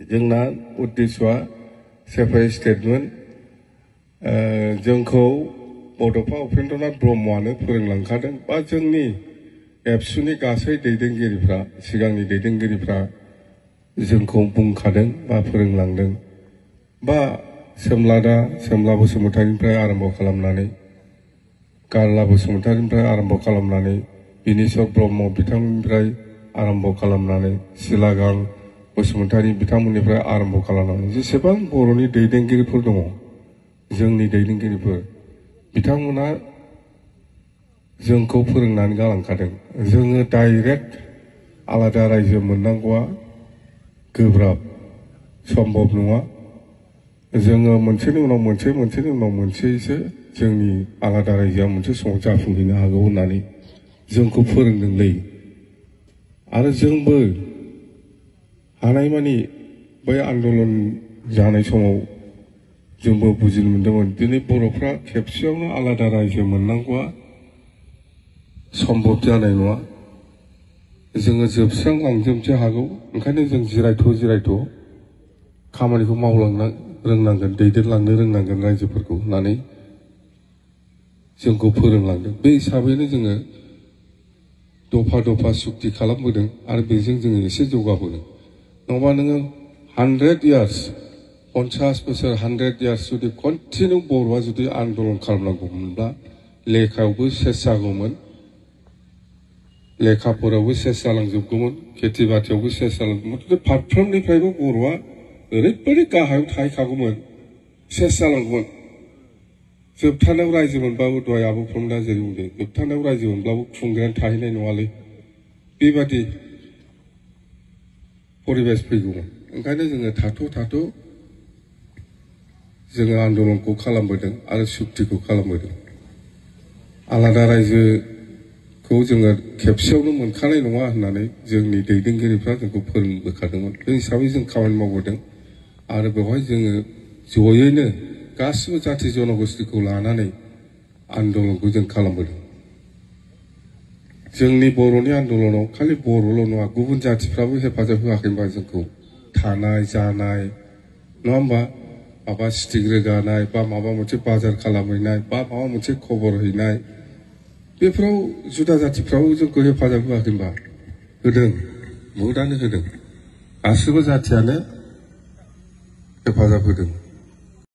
जोंना उद्देश्यआ separate statement जोंखौ बड'फा उपेन्द्रनाथ ब्रह्मआनो फोरोंलांखादों बा जोंनि एबसुनि गासै दैदेनगिरिफ्रा सिगांनि दैदेनगिरिफ्रा जोंखौ बुंखादों बा फोरोंलांदों बा सोमला बसुमतारीनिफ्राय आरम्भ खालामनानै गारला बसुमतारीनिफ्राय आरम्भ खालामनानै बिनेश्वर ब्रह्म बिथांमोननिफ्राय आरम्भ खालामनानै सिलागां बसुमतारी बिथांमोननिफ्राय आरम्भ खालामनानै जेसेबां बर'नि दैदेनगिरिफोर दङ जोंनि दैदेनगिरिफोर बिथांमोना जोंखौ फोरोंनानै गालांखादों जोङो डाइरेक्ट आलादा रायजो मोननांगौआ गोब्राब सम्भब नङा जोङो मोनसेनि उनाव मोनसेसो जोंनि आलादा रायजोआ मोनसे समाव जाफुंहैनो हागौ होननानै जोंखौ फोरोंदोंलै आरो जोंबो हानायमानि बै आन्दलन जानाय समाव जोंबो बुजिनो मोन्दोंमोन दिनै बर'फ्रा खेबसेयावनो आलादा रायजो मोननांगौआ सम्भब जानाय नङा जोङो जोबस्रांलांजोबनो हागौ ओंखायनो जों जिरायथ' खामानिखौ मावलांनो रोंनांगोन दैदेनलांनो रोंनांगोन रायजोफोरखौ होननानै जोंखौ फोरोंलांदों बे हिसाबैनो जोङो दफा सुक्ति खालामबोदों आरो बेजों जोङो एसे जौगाबोदों नङाबा नोङो 100 years 50 बोसोर 100 years जुदि कन्टिनिउ बर'आ जुदि आन्दलन खालामनांगौमोनब्ला लेखायावबो सेस जागौमोन लेखाफोरावबो सेस जालांजोबगौमोन खेथि बाथियावबो सेस जालांगौमोन फारफ्रोमनिफ्रायबो बर'आ ओरैबायदि गाहायाव थाहैखागौमोन सेस जालांगौमोन जोबथानायाव रायजो मोनबाबो दहाय आब' प्रमदा जेरै बुंदों जोबथानायाव रायजो मोनब्लाबो खुंग्रायानो थाहैनाय नङालै बेबादि परिबेस फैगौमोन ओंखायनो जोङो थाथ' जोङो आन्दलनखौ खालामबोदों आरो सुक्तिखौ खालामबोदों आलादा रायजोखौ जोङो खेबसेयावनो मोनखानाय नङा होननानै जोंनि दैदेनगिरिफ्रा जोंखौ फोरोंबोखादोंमोन बे हिसाबै जों खामानि मावबोदों आरो बेवहाय जोङो जयैनो गासिबो जाथि जनगोष्ठीखौ लानानै आन्दलनखौ जों खालामबोदों जोंनि बर'नि आन्दलनाव खालि बर'ल' नङा गुबुन जाथिफ्राबो हेफाजाब होआखैबा जोंखौ थानाय जानाय नङा होमबा माबा स्टिक रोगानाय बा माबा मोनसे बाजार खालामहैनाय बा माबा मोनसे खबर हैनाय बेफोराव जुदा जातिफ्राबो जोंखौ हेफाजाब होआखैबा होदों बहुदानो होदों गासिबो जातियानो हेफाजाब होदों